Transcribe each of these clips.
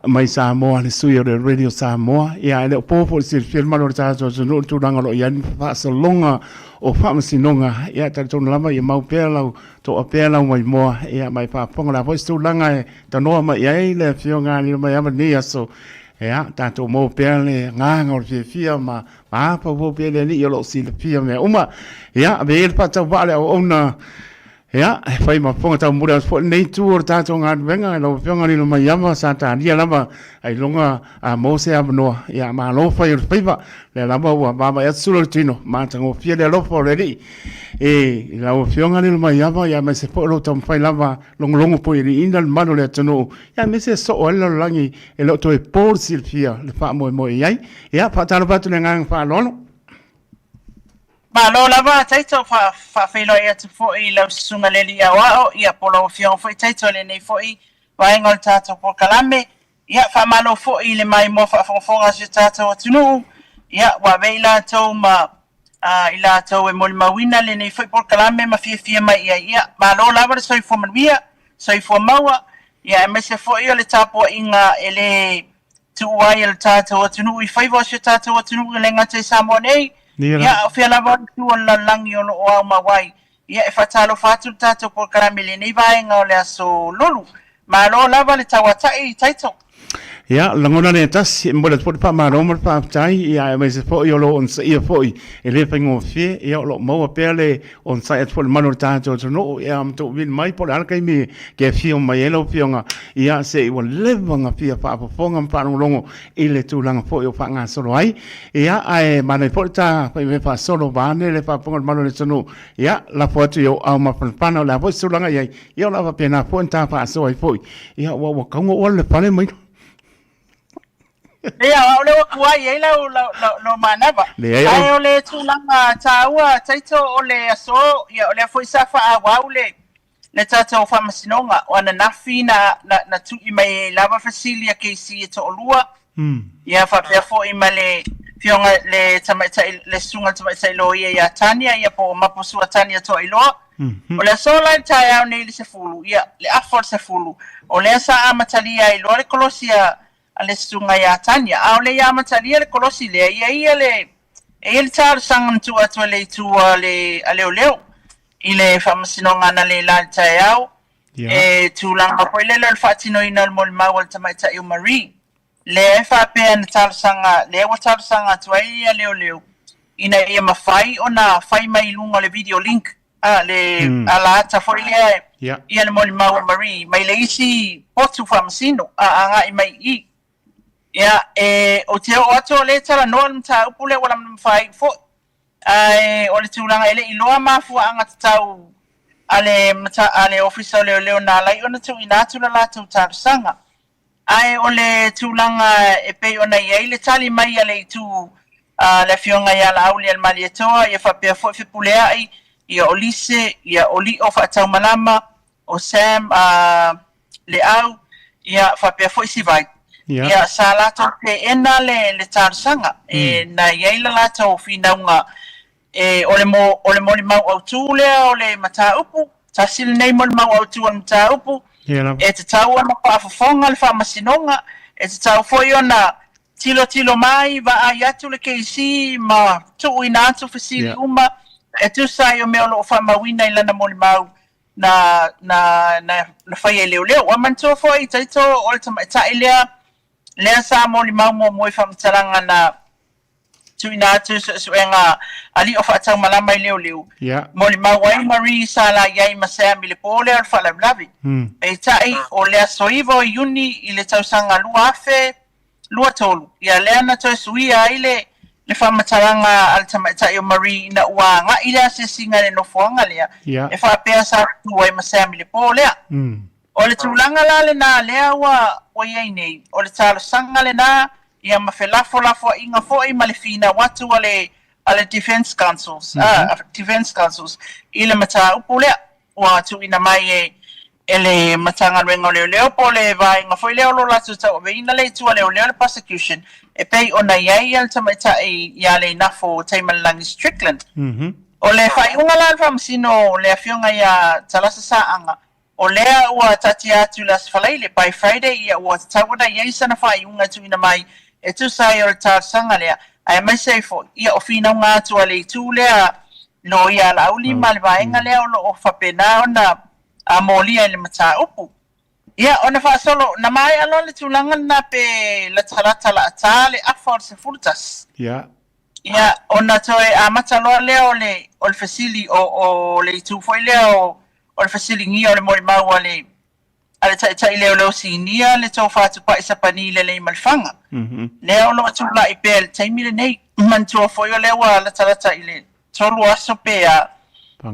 Mai Samoa, le sui o le Radio Samoa. Ia, e le o po foi le silafia le mamalu o le tatou atunuu i le tulaga o lo o i ai le faasologa o faamasinoga. Ia, e talitonu lava ia mau pea lau, toa pea lau maimoa, ia, ma e faafofoga. O le a foi se tulaga e tanoa mai i ai le Afioga ia Lilomaiava i lenei aso, ia, tatou maua pea le agaga o le fiafia ma mafaufau pea i le Alii o lo o silafia mea uma. Ia, ave ia le faatauvaa le auauna. Ia, e fai ma fofoga taumuli atu foi lenei itu o le tatou galuega i lau Afioga Lilomaiava, sa talia lava ailoga a maua se avanoa. Ia, malo fai o le faiva, lea lava ua vaavaai atu sula o le tino, matagofie le alofa o le Alii i lau Afioga Lilomaiava, ia aemaise foi o lo o taumafai lava logologo poialiiina le mamalu o le atunuu, ia aemaise e soo ai le lalolagi e le o toe po le silafia le faamoemoe i ai. Ia, faatalofa atu i le agaga faaaloalo. Malo lava Taito, faafeiloai atu foi i lau Susuga le Alii Aoao, ia po o lau Afioga foi Taito i lenei foi vaega o le tatou polokalame. Ia, faamalo foi i le maimoa faafogafoga a si o tatou atunuu, ia, ua avea i latou ma i latou e molimauina lenei foi polokalame ma fiafia mai i ai. Ia, malo lava le soifua manuia, soifua maua, ia aemaise foi o le tapuaiga e le tuu ai e le tatou atunuu i faiva o si o tatou atunuu e le gata i Samoa nei, ia, a o fea lava o le itu o le lalolagi o lo o aumau ai. Ia, e faatalofa atu le tatou polokalame i lenei vaega o le aso Lulu. Malo lava le tauata'i, Taito. Ia, lagona le tasi, e momoli atu foi le faamalo ma le faafetai, ia, aemaise foi o lo o onosaia foi, e le faigofie, ia, o lo o maua pea le onosai atu foi i le mamalu o le tatou atunuu, ia, ma tou vili mai po o le a le taimi e te afio mai ai lau Afioga, ia, se i ua leva ona fia faafofoga ma faalogologo i le tulaga foi o faagasolo ai. Ia, ae manaia foi le ta faimea faasolo vaeane le faafofoga a le mamalu o le atunuu, ia, lafo atu i ou aao mafanafana, o le a foi se tulaga i ai, ia, o le a faapena foi ona ta faasoa ai foi, ia, aua ua tatau ona ou alu i le fale ma Ia, o au lea ua tuai ai lau, lau, lau, lau manava. Leai, Ae o le tulaga taua, Taito, o le aso, ia, o lea foi sa faaauau le, le tatou faamasinoga. O ananafi na, na, na tui mai ai lava fesili a KC e toalua. Ia, faapea foi ma le Afioga le tamaitai, le Susuga i le Tamaitai Loia ia Tania, ia po o Maposua Tania Toailoa. O le aso la i le taeao nei i le 10, ia, le afa o le 10, o lea sa amatalia ai loa le kolosi a, a le Susuga ia Tania. A o le i amatalia le kolosi lea, ia ia le, e i ai le talosaga na tuu atu e le itu a le, a leoleo i le faamasinoga analeila i le taeao, e tulaga foi lele o le faatinoina o le molimau a le tamaitai o Marie. Lea e faapea na talosaga, lea ua talosaga atu ai ia leoleo ina ia mafai ona fai mai i luga o le video link, a, le alaata foi lea ia le molimau a Marie mai le isi potu faamasino a agai mai i i. Ia, e, ou te oo atu o lea e talanoa le mataupu lea ua lama foi, ae o le tulaga e le i iloa mafuaaga tatau a le, a le Ofisa o Leoleo na ala ai ona tuuina atu le latou talosaga. Ae o le tulaga e pei ona i ai le tali mai a le itu a le Afioga ia Laaulialemalietoa, ia faapea foi Fepuleai, ia o Lise, ia o Lio Faataumalama, o Sam Leau, ia faapea foi Sivai. Ia sa latou teena le le talosaga, e na i ai le latou finauga e o le mo o le molimau autu lea o le mataupu, tasi lenei molimau autu o le mataupu, e tatau ona faafofoga le Faamasinoga, e tatau foi ona tilotilo mai, vaai atu le KC ma tuuina atu fesili uma e tusa ai o mea o lo o faamauina i lana molimau na na na na faia e leoleo. Ua manatua foi Taito o le tamaitai lea lea sa molimau muamua i faamatalaga na tuuina atu i suesuega a Lio Faataumalama i leoleo, molimau ai Marie sa la i ai ma Sam i le po lea o le faalavelave. Peitai, o le aso 9 o Iuni i le tausaga 2023, ia lea na toe suia ai le le faamatalaga a le tamaitai o Marie ina ua agai le asiasiga i le nofoaga lea e faapea sa tutu ai ma Sam i le po lea. O le tulaga la lena lea ua ua i ai nei, o le talosaga lena, ia ma felafolafoaiga foi ma le finau atu a le a le Defence Counsels, Defence Counsels i le mataupu lea ua tuuina mai e e le Matagaluega o Leoleo po o le vaega foi lea o lo latou tauaveina le itu a leoleo le prosecution e pei ona i ai le tamaitai ia Leinafo Taimalelagi Strickland. O le faaiuga la a le Faamasino le Afioga ia Talasa Saaga, O lea ua taatia atu i le Aso Faraile, by Friday, ia ua tatau ona i ai sana faaiuga e tuuina mai e tusa ai o le talosaga lea, aemaise ai foi, ia o finauga atu a le itu lea loia a Laauli ma le vaega lea o lo o faapena ona molia i le mataupu. Ia, ona faasolo, na maea loa le tulaga lena pe latalata laata le afa o le 11. Ia. Ia, ona toe amata loa lea o le, o le fesili, o, o le itu foi lea o, o le fesiligia o le molimau a le, a le Taitai Leoleo Sinia, le Tofa Tupai Sapani Leleimalefanga. Lea o lo o tulai pea i le taimi lenei. Manatua foi o lea ua latalata i le 3 aso pe a,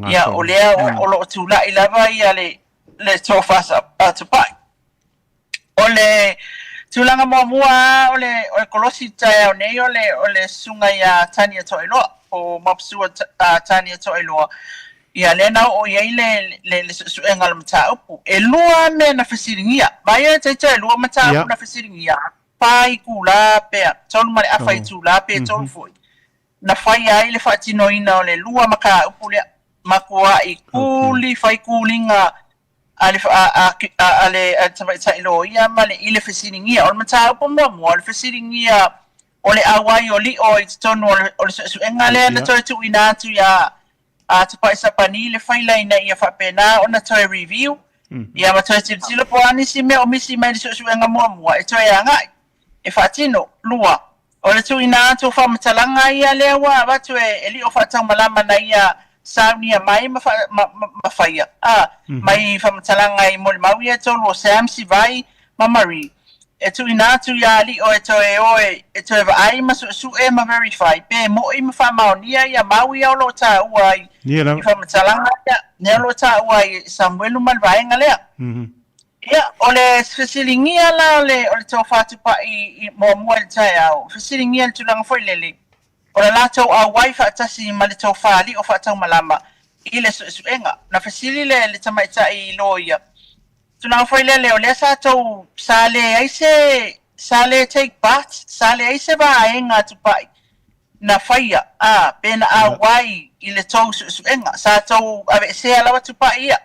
ia, o lea o, o lo o tulai lava ia le, le Tofa Tupai. O le tulaga muamua lava o le, o le kolosi i le taeao nei o le, o le susuga ia Tania Toailoa, po o Mapsua Tania Toailoa, ia lea na oo i ai le, le, le suesuega o le mataupu. E lua mea na fesiligia. Vaai e taita e lua mataupu na fesiligia, fa itula pea, tolu ma le afa itula pe tolu foi, na faia ai le faatinoina o le lua mataupu lea. Matuai kuli, fai kuliga a le, a, a, a le, a le tamaitai loia ma le, i le fesiligia. O le mataupu muamua, o le fesiligia o le auai o Lio i totonu o le, o le suesuega lea na toe tuuina atu iā a Tupai Sapani le faila ina ia faapena ona toe review, ia ma toe tilotilo po o a nisi mea o misi mai le suesuega muamua e toe agai e faatino. Lua, o le tuuina atu o faamatalaga ia lea ua avatu e Lio Faataumalama na ia saunia mai ma, ma, ma faia, a, mai faamatalaga i molimau ia e tolu o Sam, Sivai ma Marie, e tuuina atu iā Lio e toe o e toe vaai ma suesue ma verify pe moʻi ma faamaonia ia mau ia o lo o taua ai i faamatalaga ia, lea o lo o taua ai e Samuelu ma le vaega lea. Ia, o le fesiligia la o le, o le tofa tupai i muamua i le taeao, fesiligia i le tulaga foi lele, o le latou auai faatasi ma le tofa alii o faataumalama i le suesuega. Na fesili le, le tamaitai loia, tulaga foi lele, o lea sa tou, sa leai se, sa le take part, sa leai se vaega tupai na faia, ā, pe na auai i le tou suesuega. Sa tou aveesea lava tupai ia.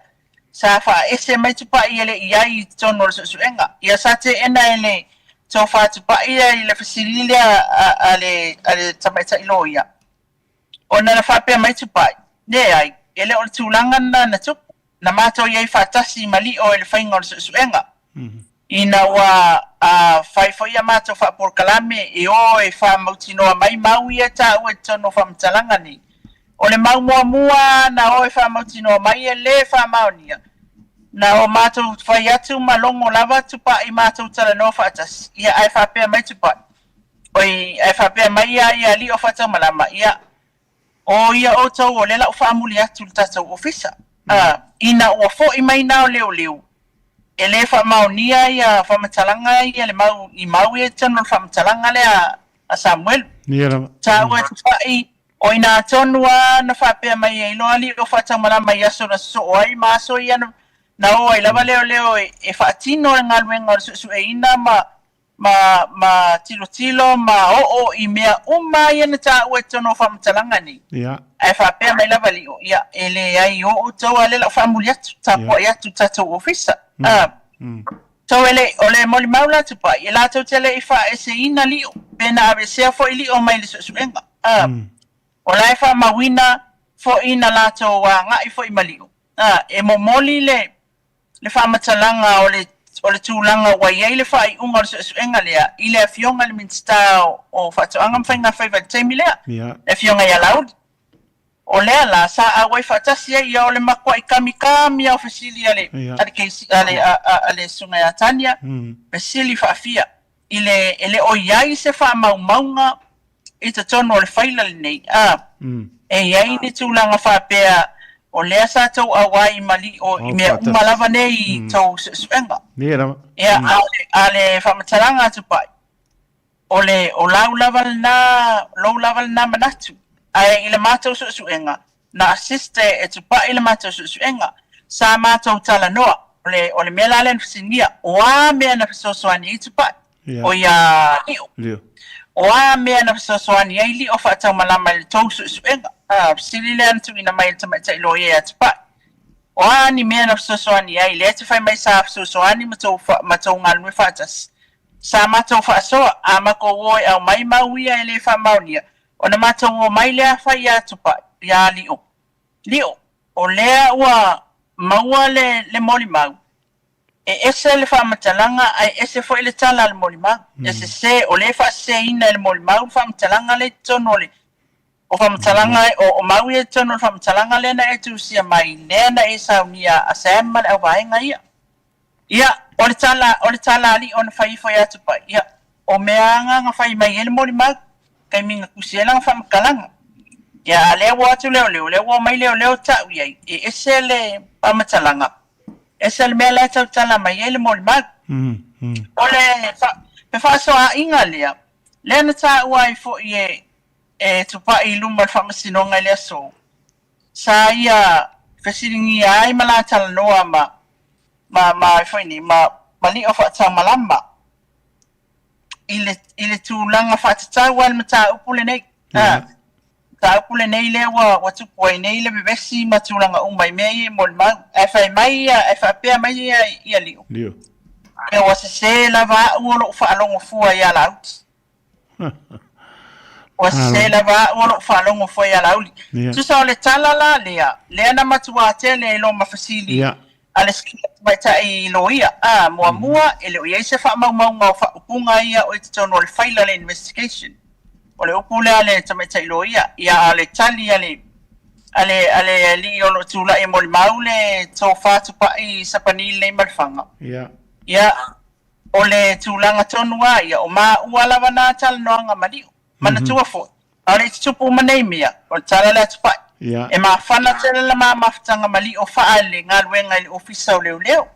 Sa faaese mai Tupai e le i ai i totonu o le suesuega. Ia sa teena e le tofa Tupai ia i le fesili lea a le a le tamaitai loia, ona na faapea mai Tupai, Leai, e le o le tulaga lena na tupu. Na matou i ai faatasi ma Lio i le faiga o le suesuega. Ina ua fai foi a matou faapolokalame e o e faamautinoa mai mau ia e taua i totonu o faamatalaga nei. O le mau muamua na o e faamautinoa mai e lē faamaonia, na o matou fai atu ma logo lava Tupai matou talanoa faatasi, ia ae faapea mai Tupai, oi, ae faapea mai ia ia Lio Faataumalama, ia, O ia outou o lea la ua faamuli atu i le tatou ofisa. A, ina ua foi mai na o leoleo, e le faamaonia ia faamatalaga ia le mau i mau ia i totonu o le faamatalaga lea a Samuelu. Ia lava. Taua e Tupai, o ina tonu a na faapea mai ai loa alii o Faataumalama i aso na sosoo ai ma aso ia na o ai lava leoleo e faatino le galuega o le suesueina ma ma, ma tilotilo ma oo i mea uma ia na taua i totonu o faamatalaga nei. Ia. Ae faapea mai lava Lio, ia, e leai, o outou a lea o le a ou faamuli atu, tapuai atu i le tatou ofisa. A, tou e le, o le molimau la Tupai, e latou te le i faaeseina Lio, pe na aveesea foi Lio mai le suesuega. A, o la e faamauina foi na latou agai foi ma Lio. A, e momoli le, le faamatalaga o le o le tulaga ua i ai le faaiuga o le suesuega lea i le Afioga i le Minisita o Faatoaga ma Faigafaiva i le taimi lea, le Afioga ia Laauli. O lea la, sa auai faatasi ai ia o le matuai kamikami lava o fesili a le a le KC a le a le Susuga ia Tania, fesili faafia i le e le o i ai se faamaumauga i totonu o le faila lenei, a, e i ai ni tulaga faapea o lea sa tou auai ma lio i mea uma lava nei i tou suesuega. Ia, a o le, a le faamatalaga a Tupai, o le, o lau lava lena, lou lava lena manatu, ae i le matou suesuega, na assist e Tupai le matou suesuega, sa matou talanoa, o le, o le mea la lea na fesiligia, o a mea na fesoasoani ai Tupai? O ia Lio. O a mea na fesoasoani ai Lio faataumalama i le tou suesuega? A, fesili lea na tuuina mai e le tamaitai loia ia Tupai. O a ni mea na fesoasoani ai, lea e te fai mai sa fesoasoani ma tou ma tou galulue faatasi. Sa matou faasoa, a makou o e aumai mau ia e le faamaonia, ona matou omai lea fai iā Tupai, iā Lio. Lio, o lea ua maua le le molimau, e ese le faamatalaga ae ese foi le tala a le molimau. E sese, o lea e faaseseina e le molimau le faamatalaga lea i totonu o le O faamatalaga, o mau ia i totonu o le faamatalaga lea na e tusia mai, lea na e saunia a Sam ma le auvaega ia. Ia, o le tala, o le tala alii na fai ifo ia Tupai, ia, o mea aga na fai mai ai le molimau, taimi na tusi ai lana faamatalaga. Ia, a lea ua o atu leoleo, lea ua omai leoleo tau i ai, e ese le faamatalaga, ese le mea la e tautala mai ai le molimau. O le fefaasoaaiga lea, lea na taua ai foi e, e tupai i luma o le Faamasinoga i le aso, sa ia fesiligia ai ma la talanoa ma, ma, ma, foi nei, ma, ma lio faataumalama i le, i le tulaga faatatau a le mataupu lenei. Yeah. Mataupu lenei lea ua, ua tupu ai nei le vevesi ma tulaga uma i mea ia i molimau. Ae fai mai ia, ae faapea mai ia, ia Lio. Lio. Ia ua sese lava a'u o lo'u faalogo fua iā Laauli. Ua sese lava a'u o lo'u faalogo fua iā Laauli. Tusa o le tala la lea, lea na matuā tele ai loa ma fesili a le tamaitai loia. A, muamua, e le o i ai se faamaumauga o faaupuga ia o i totonu o le faila o le investigation. O le upu lea a le tamaitai loia. Ia, a o le tali a le, a le, a le alii o lo o tulai e molimau le tofa tupai Sapani lenei ma Lefaga. Ia, O le tulaga tonu lava ia, o maua lava nā talanoaga ma Liu. Manatua foi, ʻaʻole i tutupu uma nei mea, o le tala lea a Tupai. E mafana tele le ma mafutaga ma Liu faa le galuega i le Ofisa o Leoleo.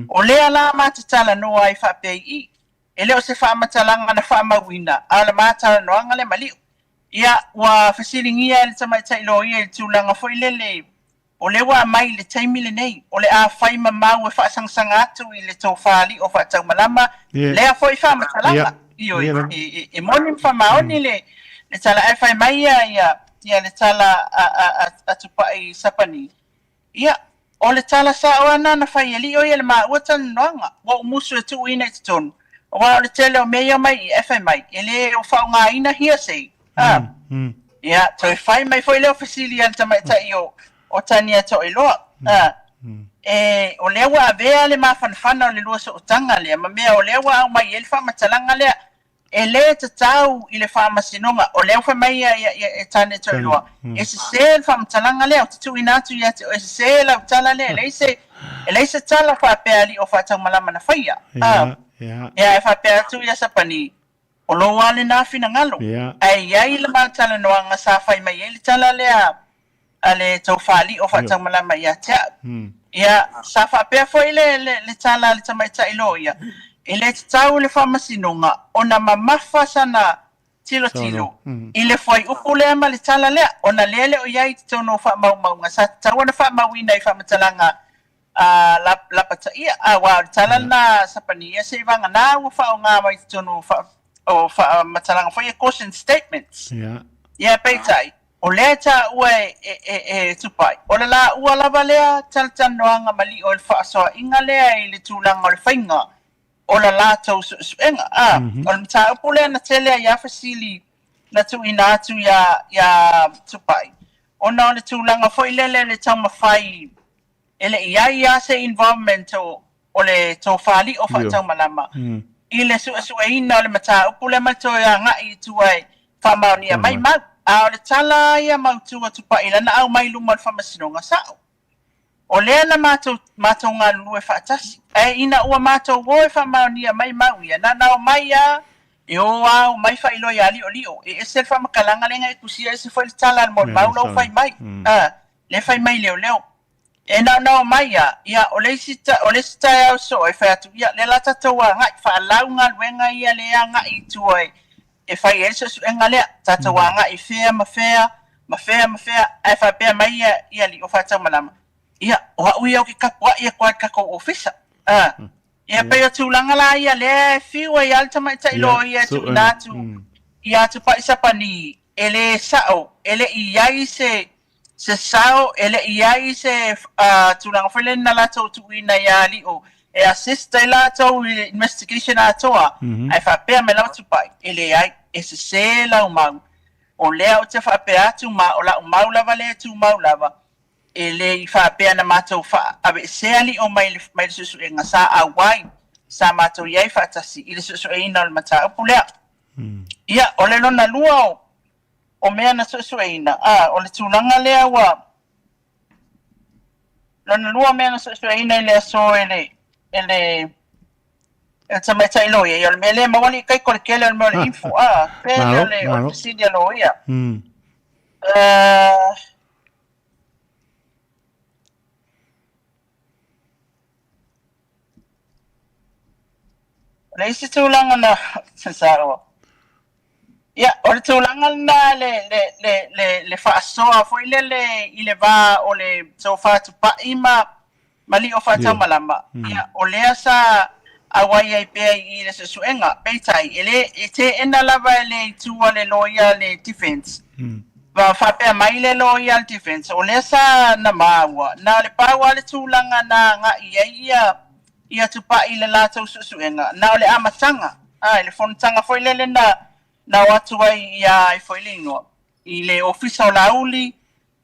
O lea la ma te talanoa ai faapea i i. E le o se faamatalaga na faamauina, a o le ma talanoaga lea ma Liu. Ia, ua fesiligia e le tamaitai loia i le tulaga foi lele O lea ua aumai i le taimi lenei, o le a fai ma mau e faasagasaga atu i le tofa alii o faataumalama lea foi faamatalaga. Ioe, e moni ma faamaoni le tala, ae fai mai ia le tala a Tupai Sapani, ia, o le tala sao lava lena na fai e alii o ia i le maua talanoaga, ua ou musu e tuuina i totonu, aua o le tele o mea ia omai i i, ae fai mai, e le o faaaogaina hearsay. A, ia, toe fai mai foi lea o fesili a le tamaitai o, o Tania Toailoa. A, e, o lea ua avea le mafanafana o le lua sootaga lea ma mea o lea ua aumai ai le faamatalaga lea, e le tatau i le faamasinoga, o lea ua fai mai ia, ia, ia e Tania Toailoa, e sese le faamatalaga lea, ou te tuuina atu ia te oe, e sese lau tala lea, e leai se, e leai se tala faapea alii o faataumalama na faia. A, ia, e faapea atu ia Sapani, O lou lava lena finagalo. Ae i ai le ma talanoaga sa fai mai ai le tala lea a le tofa-alii o Faataumalama ia te au. Ia, sa faapea foi le, le, le tala a le tamaitai loia, e le tatau i le faamasinoga ona mamafa sana tilotilo i le fuaiupu lea ma le tala lea, ona lea e le o i ai i totonu o faamaumauga sa tatau ona faamauina i faamatalaga a lapataia, aua o le tala lena a Sapani, ia seivaganā ua faaaoga mai totonu o faamatalaga foi ia caution statements. Ia peitai, o lea e taua e Tupai, o le laua lava lea talatalanoaga ma Lio i le faasoaaiga lea i le tulaga o le faiga o la latou suesuega. A, o le mataupu lea na tele ai lava fesili na tuuina atu iā Tupai, ona o le tulaga foi lele le taumafai E le i ai lava se involvement o le tofa alii o Faataumalama i le suesueina o le mataupu lea ma le toe agai i tua e faamaonia mai mau. A o le tala ia mautu a Tupai lana aumai i luma o le Faamasinoga, sao. O lea na matou matou galulue faatasi. Ae ina ua matou o e faamaonia mai mau ia, na na omai lava e o a omai faailoa ia Liolio, e ese le faamatalaga lea na e tusia ese foi le tala a le molimau la ua fai mai. Lea fai mai leoleo. E naonao mai a, ia, o le isi, o le isi taeao soo e fai atu, ia, lea la tatou agai, faalau galuega ia lea agai i tua e, e fai ai le suesuega lea. Tatou agai i fea ma fea, ma fea ma fea, ae faapea mai ia, ia alii o Faataumalama, ia, o a'u ia ou te tapua'i atu lava i le tatou ofisa. A, ia, pei o tulaga la ia lea e fiu ai lava le tamaitai loia e tuuina atu ia Tupai Sapani, e le sa'o, e le i i ai se. se sao, e le i ai se tulaga foi lea na latou tuuina ia Lio e assist ai latou i le investigation atoa, ae faapea mai lava Tupai, e leai, e sese lau mau. O lea ou te faapea atu ma o lau mau lava lea e tumau lava, e le i faapea na matou faaveesea Lio mai le, mai le suesuega, sa auai, sa matou i ai faatasi i le suesueina o le mataupu lea. Ia, o le lona lua o, o mea na suesueina, a, o le tulaga lea ua, lona lua o mea na suesueina i le aso e le, e le, e le tamaitai loia, ia o le mea lea e maua alii taiko le tele o le mea o le info, a, pe lea o le, o le fesili a loia. Uh, O le isi tulaga na saoa. Ia, o le tulaga lena le, le, le, le, le faasoa foi lele i le va o le tofa tupai ma, ma lio faataumalama. Ia, o lea sa auai ai pea i i le suesuega. Peitai, e le, e teena lava e le itu a le loia le defense. Ma faapea mai le loia a le defense, o lea sa na maua, na o le pau lava le tulaga na agai ai ia, ia tupai i le latou suesuega, na o le amataga, a, i le fonotaga foi lele na, na o atu ai ia ai foi le igoa, i le Ofisa o Laauli,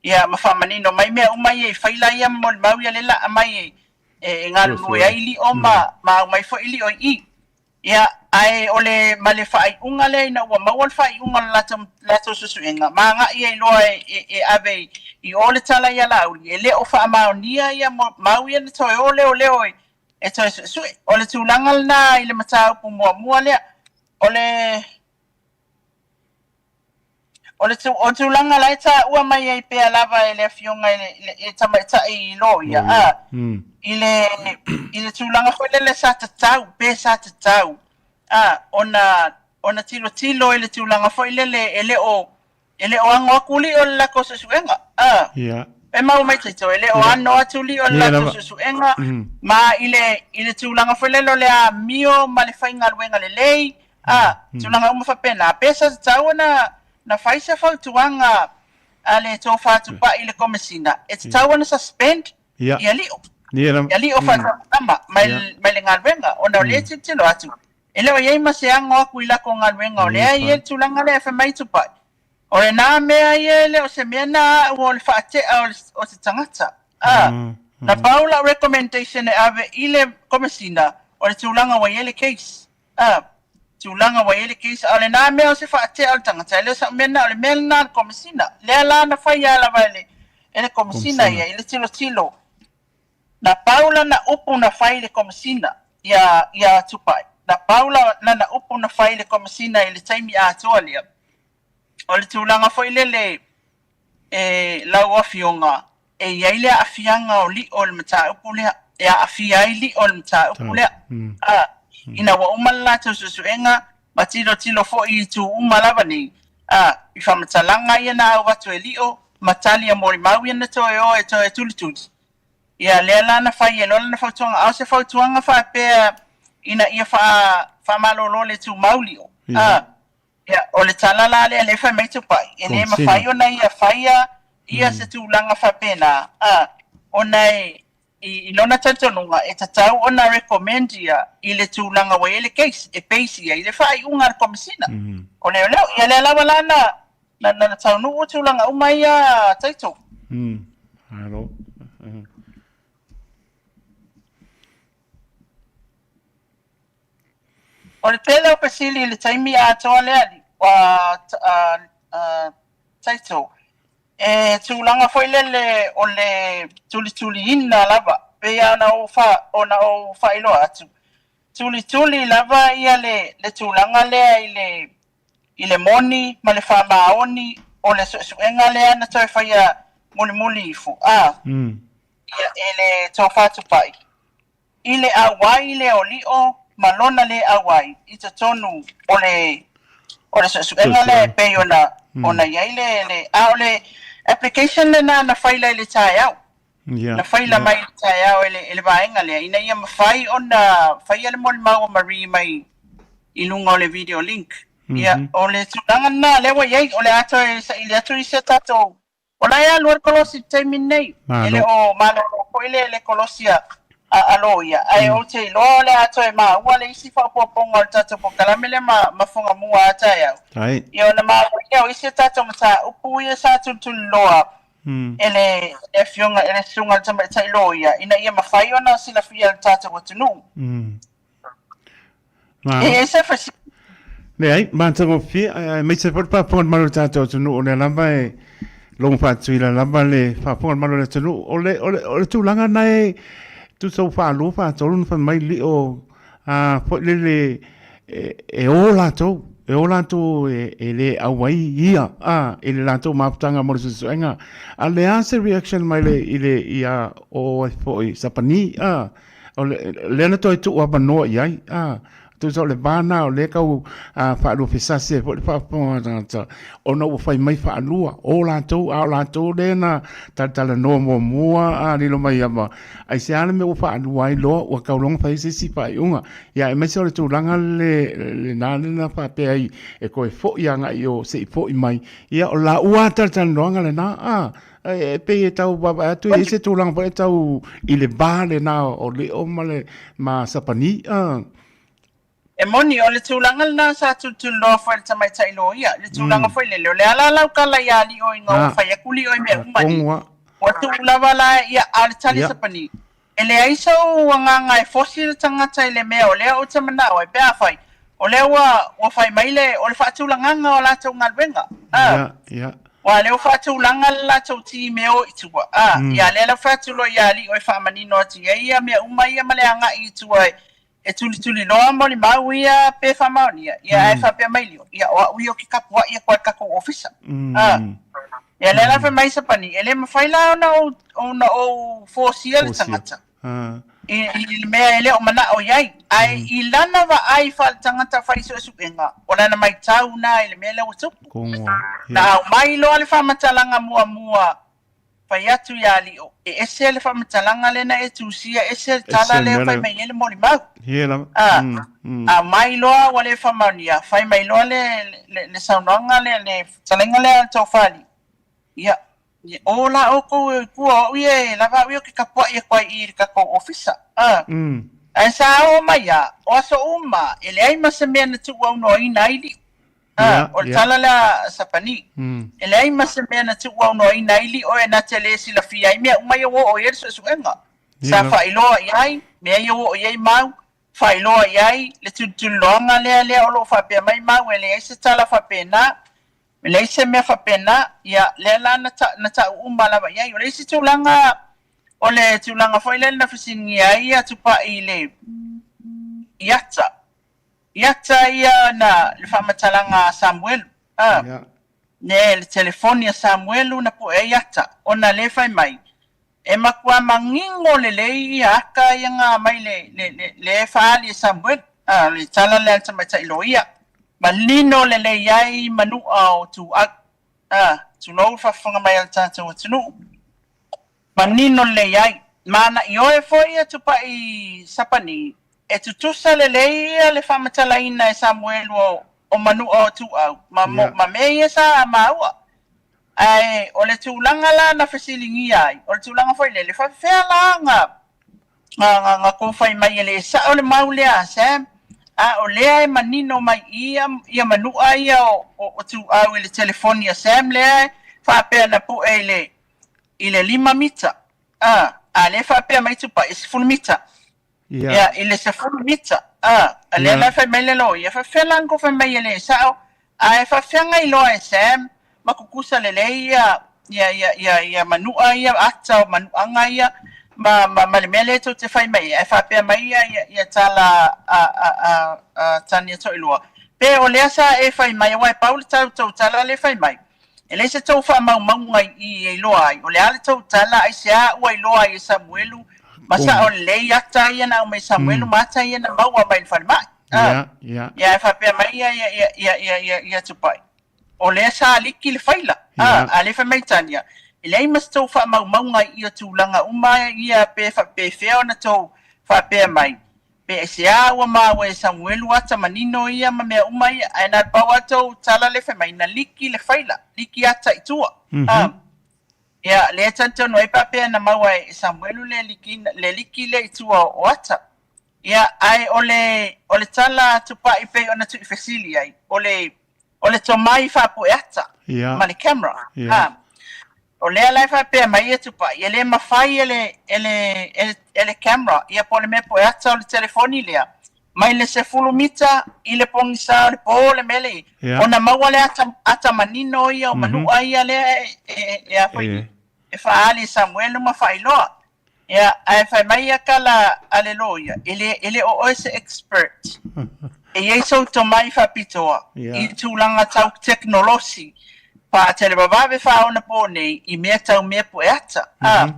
ia, ma faamanino mai mea uma ia i faila ia ma molimau ia le laa mai e, e galulue ai lio ma, ma aumai foi lio i i. Ia, ae o le, ma le faaiuga lea ina ua maua le faaiuga o le latou, latou suesuega, ma agai ai loa e, e, e ave i, i o le tala ia Laauli, e le o faamaonia ia mau ia na toe o leoleo e, e toe suesue. O le tulaga lena i le mataupu muamua lea. O le, O le o tulaga la e taua mai ai pea lava e le afioga i le, i le tamaitai loia, a, i le, i le tulaga foi lele sa tatau, pe sa tatau, a, ona, ona tilotilo i le tulaga foi lele e le o, e le o ano atu lio le latou suesuega, a. Yeah. E maua mai tatou, e le o ano atu lio le latou suesuega, ma i le, i le tulaga foi lele o le amio ma le faigaluega lelei, A, tulaga uma faapena, pe sa tatau ona na fai se fautuaga a le tofa tupai i le Komesina, e tatau ona suspend ia lio, ia lio faataumalama mai mai le galuega, ona o lea e tilotilo atu, e le o i ai ma se ano atu i lako galuega, o lea e i ai le tulaga lea e fai mai Tupai. O lena mea ia e le o se mea na a au o le faatea o se tagata. A, na pau lau recommendation e ave i le Komesina, o le tulaga ua i ai le case. A, tulaga ua i ai le case, a o lena mea o se faatea o le tagata, e le o sau mea lena, o le mea lena a le Komesina. Lea la na faia lava e le, e le Komesina ia i le tilotilo. Na pau lana upu na fai i le Komesina, ia, ia Tupai. Na pau la, lana upu na fai i le Komesina i le taimi atoa lea. O le tulaga foi lele, e lau Afioga, e i ai le aafiaga o lio i le mataupu lea, e aafia ai lio i le mataupu lea. A, ina ua uma le latou suesuega, ma tilotilo foi i itu uma lava nei, a, i faamatalaga ia na au atu e lio, ma tali a molimau ia na toe o e toe tulituli. Ia, lea la na fai ai loa lana fautuaga, a o se fautuaga faapea ina ia faa, faamalolo le tumau lio, a, Ia, o le tala la lea lea e fai mai Tupai, e le mafai ona ia faia ia se tulaga faapena, a, ona e, i, i lona talitonuga, e tatau ona recommend ia i le tulaga ua i ai le case, e base ia i le faaiuga a le Komesina o Leoleo. Ia lea lava la na, na, na taunuu tulaga uma ia title. Malo. O le tele o fesili i le taimi atoa lea, title, e tulaga foi lele o le tulituliina lava, pei lava ona ou ona ou faailoa atu, tulituli lava ia le le tulaga lea i le i le moni ma le faamaoni o le suesuega lea na toe faia mulimuli ifo, a, ia, e le tofa tupai. I le auai lea o Lio ma lona le auai i totonu o le o le suesuega lea e pei ona ona i ai le le a o le application lena na faila i le taeao. Na faila mai i le taeao e le e le vaega lea ina ia mafai ona faia le molimau a Marie mai i luga o le video link. Ia, o le tulaga lena lea ua i ai, o le a toe saili atu i se tatou. O la e alu ai le kolosi i le taimi lenei. E le o malolo foi le le kolosi a a loia, ae ou te iloa o le a toe maua le isi faaopoopoga o le tatou polokalame lea ma ma Fugamua a taeao. Ia ona maua lea o isi a tatou mataupu ia sa tulituliloa e le le afioga e le susuga i le tamaitai loia ina ia mafai ona silafia e le tatou atunuu. E i ai se fesili? Leai, matagofie, aemaise foi le faafofoga a le Malo o le tatou atunuu, o lea lava e logo faatuila lava le faafofoga a le Malo o le atunuu. O le, o le, o le tulaga na e tusa ua faalua, faatolu ona fai mai lio a foi lele e, e o latou, e o latou e, e le auai ia a, i le latou mafutaga mo le suesuega. A o le a se reaction mai le, i le, ia o ai foi Sapani a? O le, lea na toe tuu avanoa i ai, a, tusa o le va na o lea tau faaluafesasi ai foi le faafofoga a tagata, ona ua fai mai faalua, o latou, a o latou lea na talatalanoa muamua, a, lilo mai lava, aisea le mea ua faalua ai loa, ua tau loa ona fai se isi faaiuga. Ia, aemaise o le tulaga le, lena lea na faapea ai e toe foi agai i o se i foi mai, ia, o laua lava talatalanoaga lena, a. E pei e tau vaavaai atu e i ai se tulaga foi e tau i le va lena o Leo ma le ma Sapani. E moni, o le tulaga lena sa tulituliloa foi e le tamaitai loia, le tulaga foi lele, o le a la lau tala iā Lio ina ua fai atu Lio i mea uma nei, ua tuu lava la ia, a o le tali a Sapani, E leai sou agaga e fosi le tagata i le mea o lea ou te manao ai, pe afai, o lea ua, ua fai mai le, o le faatulagaga o latou galuega, a, Ia, ia. ua lea ua faatulaga le latou team e o i tua, a, ia lea la fai atu loa ia Lio e faamanino atu i ai ia mea uma ia ma le agai i tua e, e tulituliloa molimau ia pe faamaonia, ia ae faapea mai Lio, ia o au ia ou te tapuai atu ai i le tatou ofisa, a. Ia lea la fai mai Sapani, e le mafai la ona ou, ona ou fosia le tagata i, i le mea e le o manao i ai. Ae i lana vaai faaletagata fai suesuega, o lana maitau na i le mea lea ua tupu. Na aumai loa le faamatalaga muamua fai atu iā Lio, e ese le faamatalaga lea na e tusia, ese le tala lea fai mai ai le molimau. A, aumai loa ua le faamaonia, fai mai loa le, le, le saunoaga lea, le fetalaiga lea a le Tofa-alii, Ia, o la outou e i tua, o au ia e lava au ia ou te tapuai atu ai i i le tatou ofisa. A, ae sa oo mai lava, o aso uma, e leai ma se mea na tuuaunoaina ai Lio. A, o le tala lea a Sapani, e leai ma se mea na tuuaunoaina ai Lio e na te le silafia ai mea uma ia ua oo i ai le suesuega. Sa faailoa i ai mea ia ua oo i ai mau, faailoa i ai le tulituliloaga lea lea o lo o faapea mai mau e leai se tala faapena, e leai se mea faapena, ia lea la na ta, na ta'u uma lava i ai. O le isi tulaga, o le tulaga foi lea na fesiligia ai ia Tupai i le, i ata, i ata ia na, le faamatalaga a Samuelu, a, ne, le telefoni a Samuelu na pue ai ata, ona lea fai mai, E matua manino lelei ia ata ia na aumai le, le, le, le faaali e Samuelu, a, o le tala lea a le tamaitai loia, manino lelei ai manu'a o Tuuau, a, tulou le faafofoga mai a le tatou atunuu, manino lelei ai. Ma na ioe foi ia Tupai Sapani, e tutusa lelei ia le faamatalaina e Samuelu o, o manu'a o Tuuau, ma, ma mea ia sa maua. Ae o le tulaga la na fesiligia ai, o le tulaga foi lele, faapefea la na, na, na, na tou fai mai e le sao le mau lea a Sam, a o lea e manino mai i ia, ia manu'a ia o, o, o Tuuau i le telefoni a Sam lea e faapea na pue i le, i le lima mita, a, a lea e faapea mai Tupai e 10 mita. Ia, i le 10 mita, a, a lea la e fai mai le loia, faapefea la ona tou fai mai e le sao, ae faapefea na iloa e Sam ma tutusa lelei ia, ia, ia, ia, ia manu'a ia, ata o manu'aga ia, ma, ma, ma le mea lea tou te fai mai ai, ae faapea mai ia, ia, ia tala a, a, a, a Tania Toeloa, pe o lea sa e fai mai, aua e pau le tau tou tala lea e fai mai, E leai se tou faamaumauga i i e iloa ai, o le a le tou tala, aisea ua iloa ai e Samuelu, ma sao lelei ata ia na aumai e Samuelu ma ata ia na maua mai i le falemai. A, ia, ae faapea mai ia, ia, ia, ia, ia, ia, ia Tupai, o lea sa liki le faila. A, a lea fai mai Tania, e leai ma se tou faamaumauga i ia tulaga uma ia pe faapefea ona tou faapea mai, Pe aisea ua maua e Samuelu ata manino ia ma mea uma ia, ae na pau a tou tala le fai mai, na liki le faila, liki ata i tua. A, Ia, lea e talitonu ai faapea na maua e Samuelu le liki, le liki lea i tua o ata. Ia, ae o le, o le tala a Tupai pei ona tuuifesili ai, o le, o le tomai faapue ata ma le camera. Ha. O lea la e faapea mai ia Tupai, e le mafai e le, e le, e le, e le camera, ia po o le mea pue ata o le telefoni lea, mai le 10 mita i le pogisa o le po le mea lea, ona maua le ata, ata manino ia o manua ia lea e, e, e, a foi, e faaali e Samuelu ma faailoa. Ia, ae fai mai ia tala a le loia, e le, e le o oe se expert. E i ai sou tomai faapitoa i tulaga tau tekonolosi faatelevavave faaonapō nei i mea tau mea pue ata. A,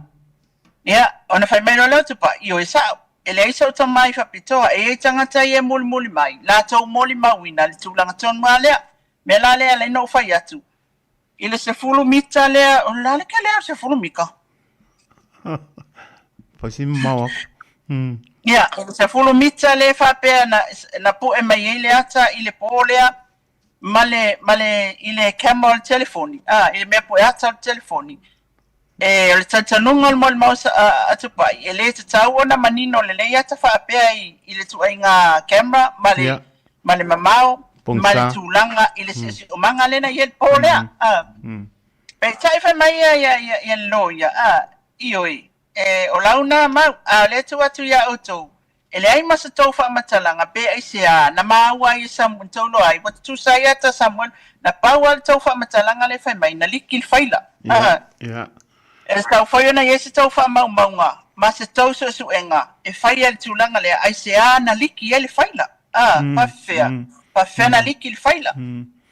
ia, ona fai mai loa lea o Tupai, Ioe sa'o, e leai sou tomai faapitoa, e i ai tagata ia e mulimuli mai, latou molimauina le tulaga tonu lava lea. Mea la lea e ala ai ona ou fai atu, I le 10 mita lea, o le a le kele o le 10 mita? Pai si mamao aku. Ia, o le 10 mita lea faapea na, na pue mai ai le ata i le pō lea ma le, ma le, i le camera o le telefoni, a, i le mea pue ata o le telefoni. E, o le talitonuga o le molimau a, a Tupai, e le tatau ona manino lelei ata faapea i, i le tuaiga camera ma le, ma le mamao ma le tulaga i le siosiomaga lea na i ai le pō lea. A. Peitai fai mai ia ia ia ia le loia, a, ioe, e, o lau na mau, a o lea e tuu atu iā outou, e leai ma se tou faamatalaga, pe aisea, na maua ai e Samuel, na tou iloa ai, ua tutusa ai ata Samuel, na pau lava le tou faamatalaga lea e fai mai, na liki le faila. A. E tatau foi ona i ai se tou faamaumauga ma se tou suesuega e fai ai le tulaga lea, aisea na liki ai le faila? A, faafefea? Faafefea na liki le faila?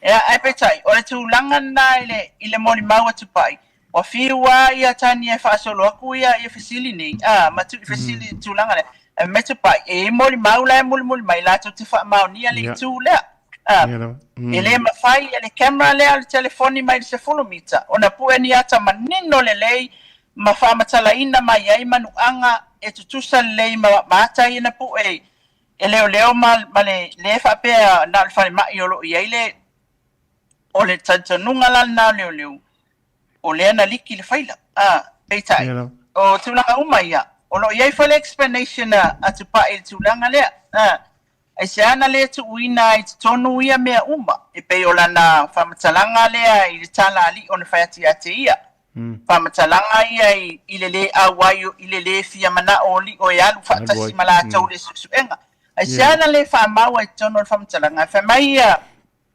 Ea, ae peitai, o le tulaga lena i le, i le molimau a Tupai, ua fiu lava ia Tania e faasolo aku ia, ia fesili nei, a, ma tuuifesili i le tulaga lea. Ae fai mai Tupai, e i ai molimau la e mulimuli mai latou te faamaonia le itu lea. A, e le mafai e le camera lea o le telefoni mai le 10 mita ona pue ni ata manino lelei ma faamatalaina mai ai manuaga e tutusa lelei ma ma ata ia na pue e leoleo ma ma le le faapea na o le falemai o lo o i ai le o le talitonuga la lena o leoleo o lea na liki le faila. A, peitai, o tulaga uma ia, o lo o i ai foi le explanation a a Tupai i le tulaga lea. A, Aisea na lē tuuina ai i totonu ia mea uma, e pei o lana faamatalaga lea i le tala a Liʻo na fai atu ia te ia. Faamatalaga ia i le lē auai i le lē fia manaʻo o Liʻo e alu faatasi ma latou i le suesuega. Aisea na lē faamau ai i totonu o le faamatalaga, e fai mai ia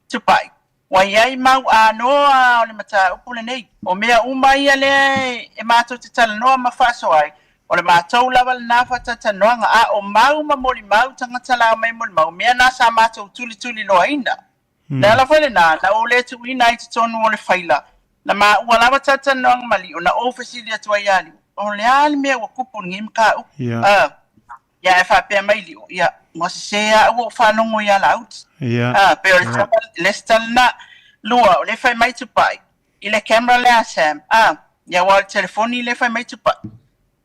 Tupai, Ua i ai mau anoa o le mataupu lenei. O mea uma ia lea e matou te talanoa ma faasoa ai, o le matou lava lena faataitanoaga, a o mau ma molimau tagata la omai molimau, o mea na sa matou tulituliloaina. O le ala foi lena, na ou le tuuina ai i totonu o le faila, na maua lava talatalanoaga ma Lio, na ou fesili atu ai ia Lio, o le a le mea ua kupu i lenei mataupu? Ia ae faapea mai Lio, ia, ua sese lava au ua ou faalogo ia Laauli. A, pei o le tala, le isi tala lena. Lua, o lea e fai mai Tupai, i le camera lea a Sam, a, ia aua o le telefoni lea e fai mai Tupai.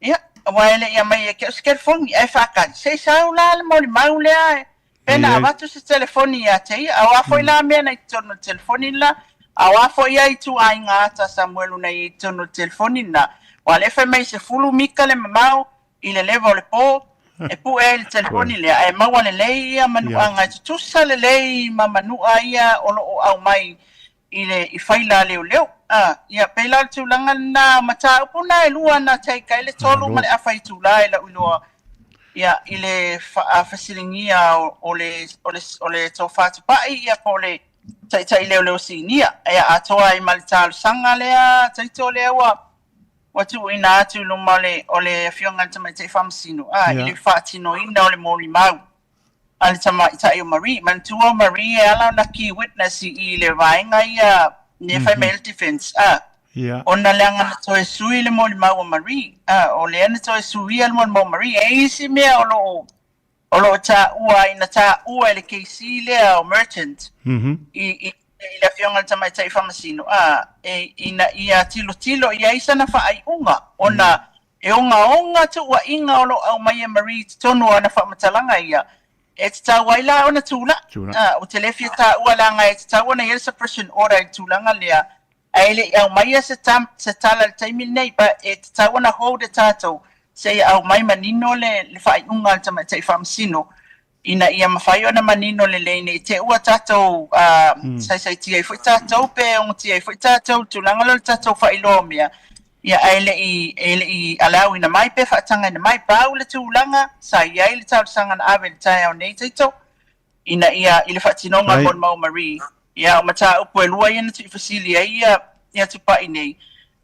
Ia, aua e le i aumai ia te au se telefoni, ae faatali, se i sau la le molimau lea pe na avatu se telefoni ia te ia. A o a foi la mea na i totonu o le telefoni lela, a o a foi ia ituaiga ata a Samuelu na i ai i totonu o le telefoni lena, aua o lea e fai mai e 10 mita le mamao, i le leva o le pō, e pue ai le telefoni lea, ae maua lelei ia manuaga e tutusa lelei ma manua ia o lo o aumai i le i faila a leoleo. A, ia, pei la o le tulaga lena, o mataupu na e lua na take ai le tolu ma le afa itula i la'u iloa, ia, i le fesiligia o le, o le, o le tofa tupai, ia, po o le taitai leoleo sinia, ia, atoa ai ma le talosaga lea, title lea ua Ua tuuina atu i luma o le, o le Afioga i le Tamaitai Faamasino, a, i le faatinoina o le molimau a le Tamaitai o Marie. Manatua o Marie e ala ona key witness i, i le vaega ia mea fai mai ai le defense, a, ona leaga na toe sui le molimau a Marie, a, o lea na toe suia le molimau a Marie. E i ai isi mea o lo o o lo o taua ai, na taua e le KC lea o Merchant i, i, i le Afioga i le Tamaitai Faamasino, a, e, ina ia tilotilo i ai sana faaiuga, ona e ogaoga tuuaiga o lo o aumai e Marie i totonu o ana faamatalaga ia, e tatau ai la ona tulai. A, ou te le fia taua leaga e tatau ona i ai le suppression order i le tulaga lea. Ae le i aumaia se se tala i le taimi lenei, but e tatau ona hold e tatou seia aumai manino le le faaiuga a le Tamaitai Faamasino ina ia mafai ona manino lelei ne i te i ua tatou saisaitia ai foi tatou pe ogotia ai foi tatou i le tulaga lea o le tatou faailoa o mea, ia ae le i e le i allow-ina mai pe faatagaina mai. Pau le tulaga sa i ai le talosaga na ave i le taeao nei Taito, ina ia i le faatinoga o le molimau a Marie, ia o mataupu e lua ia na tuuifesili ai ia ia Tupai nei,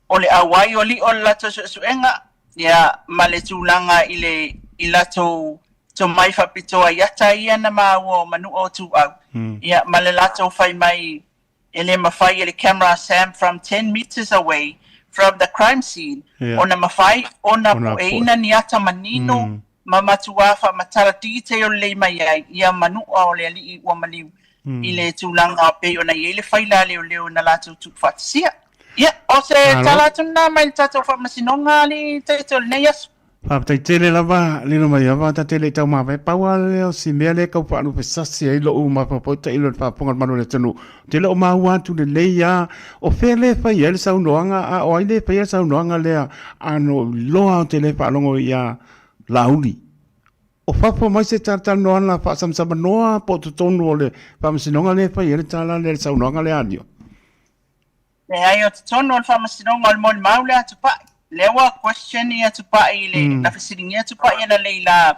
o le auai o Li'o i le latou suesuega, ia ma le tulaga i le i latou tomai faapitoa i ata ia na maua o Manua o Tuuau, ia ma le latou fai mai E le mafai e le camera Sam from 10 metres away from the crime scene ona mafai ona pueina ni ata manino ma matuā faamatala detail lelei mai ai ia manua o le alii ua maliu i le tulaga pei ona i ai le faila a leoleo na latou tuufaatasia. Ia, o se tala atu lena mai le tatou faamasinoga alii Taito i lenei aso. Faafetai tele lava Lilo Maiava ta te le i taumavae pau a lea o si mea lea tau faalupesasi ai lou mafaufau tailo i le faafofoga a le malu o le atunuu. Ou te le o maua atu lelei a o fea lea e fai ai le saunoaga a o ai lea e faia le saunoaga lea a no iloa ou te le faalogo ia Laauli. O fafo mai se talatalanoaga faasamsamanoa po o totonu o le faamasinoga lea e fai ai le tala lea le saunoaga lea a Lio? Leai, o totonu o le faamasinoga o le molimau lea a Tupai. Lea ua question ia Tupai i le, na fesiligia Tupai ananei la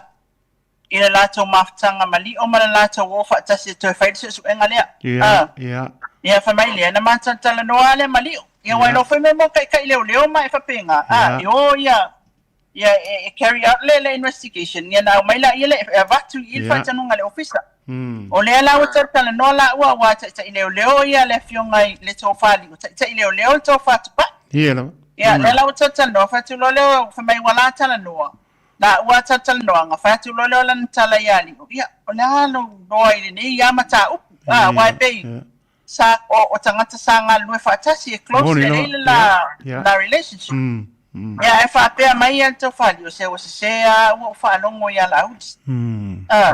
i le latou mafutaga ma Lio ma le latou o faatasi e toe fai le suesuega lea. Ia, ia. Ia, fai mai lea, na matou talanoa lava lea ma Lio. Ia, aua e iloa foi mea mo taitai leoleo ma e faapena, a, e o ia, ia e, e carry out le, le investigation, ia na aumai laia le, e avatu i i le faatanuga a le ofisa. O lea la ua talatalanoa laua aua e taitai leoleo ia le afioga i le tofa Lio, taitai leoleo le tofa Tupai. Ia lava. Ia, lea la ua talatalanoa, fai atu loa lea, fai mai ua la talanoa, laua talatalanoaga, fai atu loa lea o lana tala ia Lio, ia, o le a lou iloa i lenei lava mataupu, a, aua e pei, sa, o, o tagata sa galulue faatasi, e close lelei le la, la relationship. Ia, ae faapea mai ia le Tofali, o se ua sese lava ua ou faalogo ia Laauli. Ah,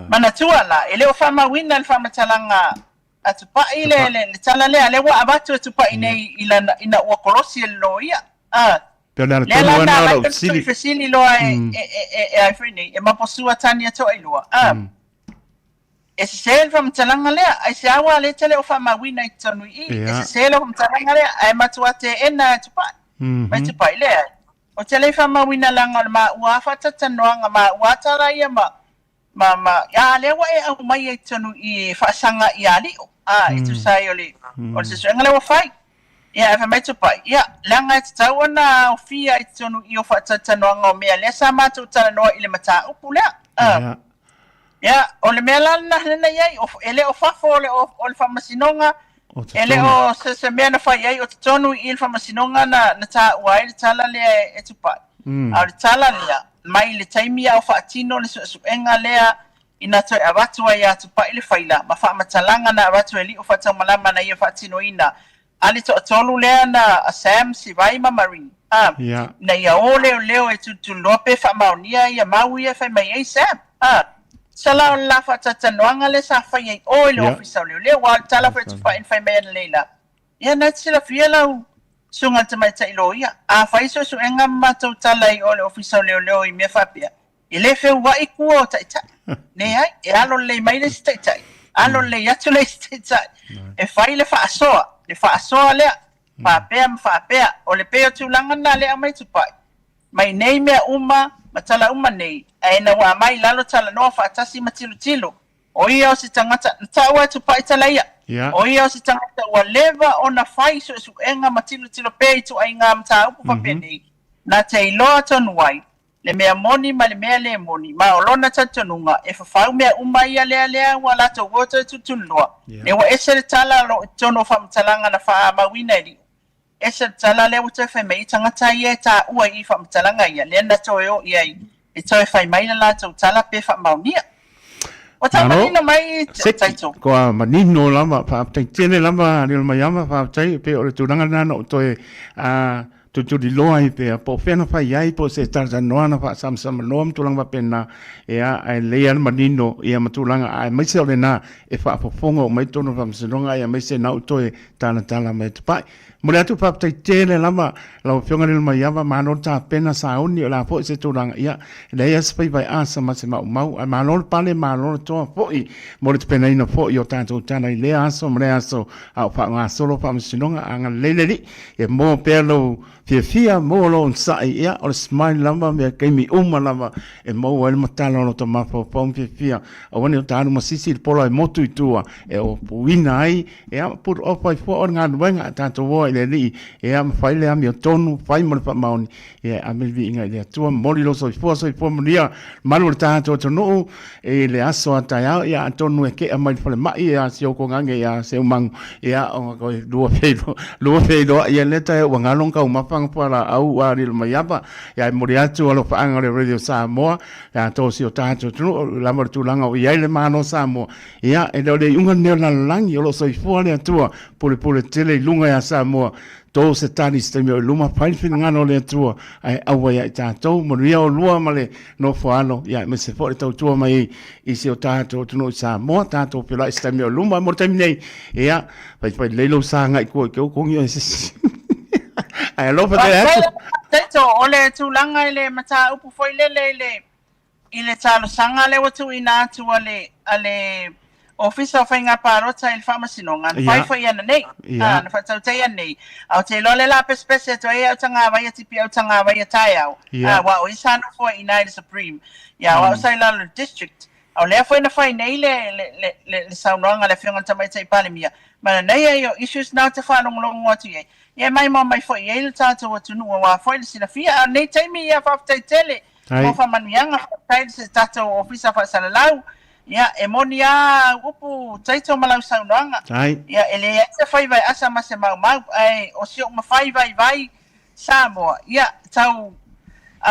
manatua la, e le o faamauina le faamatalaga a Tupai le, le, le tala lea, lea ua avatu e Tupai nei i lana, ina ua kolosi e le loia. Ah, Pei o le ala lea tonu la lava na lena o alai lau ona fesili. fesili loa e, e, e, e, e ai foi nei, e maposua tani atu ai lua. Ah, E sese le faamatalaga lea, aisea ua le tele o faamauina i totonu i i? E sese le faamatalaga lea, ae matua teena e Tupai. Mai Tupai, Leai. Ou te le i faamauina leaga o le maua faatatalanoaga, maua tala ia ma, ma, ma, a lea ua e aumaia i totonu i i e faasaga ia Lio, a, e tusa ai o le, o le suesuega lea ua fai. Ia, ae fai mai Tupai, Ia, leaga e tatau ona aofia i totonu i o faatatalanoaga o mea lea sa matou talanoa i le mataupu lea. A. Ia, o le mea la lena lena i ai, e le o fafo o le, o le faamasinoga, e le o se, se mea na fai ai, o totonu i i le faamasinoga na, na taua ai le tala lea e, e Tupai. A o le tala lea, mai le taimi a o faatino le suesuega lea ina toe avatu ai ia Tupai le faila ma faamatalaga na avatu e Lio Faataumalama na ia faatinoina A le toatolu lea na a Sam, Sivai ma Marie, a, ina ia o leoleo e tulituliloa pe faamaonia ia mau ia e fai mai ai Sam, a. Sala o le la faatatalanoaga lea sa fai ai o i le ofisa o leoleo, aua o le tala foi a Tupai na fai mai analeila, ia na e te silafia lau susuga i le tamaitai loia, a fai suesuega ma matou tala i o i le ofisa o leoleo i mea faapea, E le feuaʻi kua o taitai. Leai, e alo lelei mai le isi taitai, alo lelei atu le isi taitai. E fai le faasoa, le faasoa lea, faapea ma faapea. O le pei o tulaga lena lea aumai Tupai. Mai nei mea uma ma tala uma nei, ae ina ua aumai i lalo talanoa faatasi ma tilotilo, o ia o se tagata, na taua e Tupai tala ia, o ia o se tagata ua leva ona fai suesuega ma tilotilo pea i ituaiga mataupu faapenei, na te iloa tonu ai, le mea moni ma le mea lē moni, ma o lona talitonuga, e fafau mea uma ia lea lea ua latou ua toe tulituliloa, lea ua ese le tala o lo o i totonu o faamatalaga na faamauina e Liʻu. Ese le tala lea ua toe fai mai ai tagata ia e taua i faamatalaga ia, lea na toe o i ai e toe fai mai le latou tala pe faamaonia. Ua tau Malo. manino mai Seki, Taito. kua manino lava, faafetai tele lava Lilomaiava, faafetai, e pei o le tulaga lena na ou toe, ah, Tulituliloa ai pea, po o fea na fai ai, po o se talatalanoa na faasamsamanoa ma tulaga faapena, ia, ae lelei lava le manino ia ma tulaga, aemaise o lena e faafofoga uma ai totonu o le Faamasinoga, aemaise na ou toe talatala mai atu pai. Momoli atu le faafetai tele lava lau Afioga Lilomaiava, malo le tapena sauni, o le a foi se tulaga, ia, e leai lava se faiva e asa ma se maumau, ae malo le pale, malo le toa foi mo le tapenaina foi o tatou tala i lea aso ma lea aso, a o faagasolo Faamasinoga. Agalelei le Alii, ia maua pea lou fiafia, maua lou onosai, ia, o le smile lava mea taimi uma lava e maua ai le matala o lota mafaufau ma fiafia, aua ne i o ta alu masisi i le pola e motu i tua e opuina ai, ia, ma put off ai fua o le galuega a tatou oa i le Alii, ia, ma fai le amiotonu, fai mo le faamaoni, ia, e ave le viiga i le Atua, momoli lou soifua, soifua manuia, malu o le tatou atunuu i le aso a taeao, ia, atonu e kea mai le falemai ia si ou kogage ia Seumagu, ia, o koe lua feiloai, lua feiloai ia lea taeao ua galo ona taumafa ana fualaau ua Lilomaiava, ia, e momoli atu alofaaga o le Radio Samoa, ia, to si o tatou atunuu, lava le tulaga o i ai le Malo o Samoa, Ia, e le o le iuga lenei o le lalolagi, o lo o soifua le Atua, pulepule tele i luga ia Samoa, tō se tali i se taimi o i luma, fai le finagalo o le Atua, ae aua ia i tatou, manuia oulua ma le nofo alo, ia aemaise foi le tautua mai i si o tatou atunuu i Samoa, tatou feiloai i se taimi o i luma, mo le taimi nei, ia, faifai lelei lou sa agai i tua i ke ukongi oe se isi. Ae alofa tele atu. Taito, o le tulaga i le mataupu foi lele i le I le talosaga lea ua tuuina atu a le a le Ofisa o Faiga Palota i le Faamasinoga, na fai foi ananei, a, na faatautaia ananei. A ou te iloa lea la pesepese atu ai e autagavai a tipi autagavai a taeao, a, aua o ia sa nofo ai i ina i le Supreme, ia, o au sa i lalo i le District. A o lea foi na fai nei le, le, le, le, le saunoaga a le Afioga i le Tamaitai Palemia, ma nanei ai o issues na ou te faalogologo atu i ai, ia e maimoa mai foi i ai le tatou atunuu aua foi le silafia. A o lenei taimi, ia, faafetai tele mo faamanuiaga, faafetai i se tatou Ofisa Faasalalau. Ia, e moni lava au upu Taito ma lau saunoaga. Ia, e leai se faiva e asa ma se maumau, ae o si ou mafai vaivai Samoa, ia, tau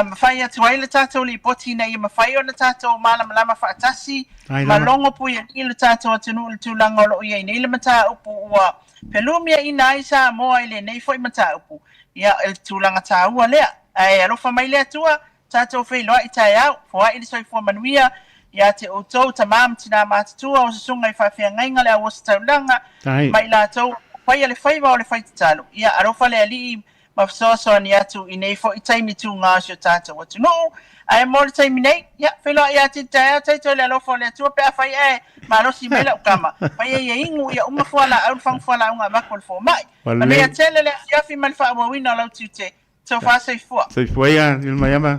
mafai atu ai le tatou lipoti ina ia mafai ona tatou malamalama faatasi ma logo puialii le tatou atunuu i le tulaga o lo o i ai nei le mataupu ua felumiaina ai Samoa i lenei foi mataupu. Ia, o le tulaga taua lea. Ae alofa mai le Atua, tatou feiloai taeao, foai le soifua manuia ia te outou tama ma tina matutua o susuga i faafeagaiga le auositaulaga ma i latou o faia le faiva o le faitatalo. Ia alofa le Alii ma fesoasoani atu i nei foi taimi tuga o si o tatou atunuu. Ae mo le taimi nei, ia, feiloai ia te taeao taito i le alofa o le Atua pe afai ae malosi mai lau kama, faia ia igu ia uma fualaau le fagu fualaau ga avatu e le fomai. Manuia tele le afiafi ma le faaauauina o lau tiute. Tofa soifua. Soifua ia, Lilomaiava.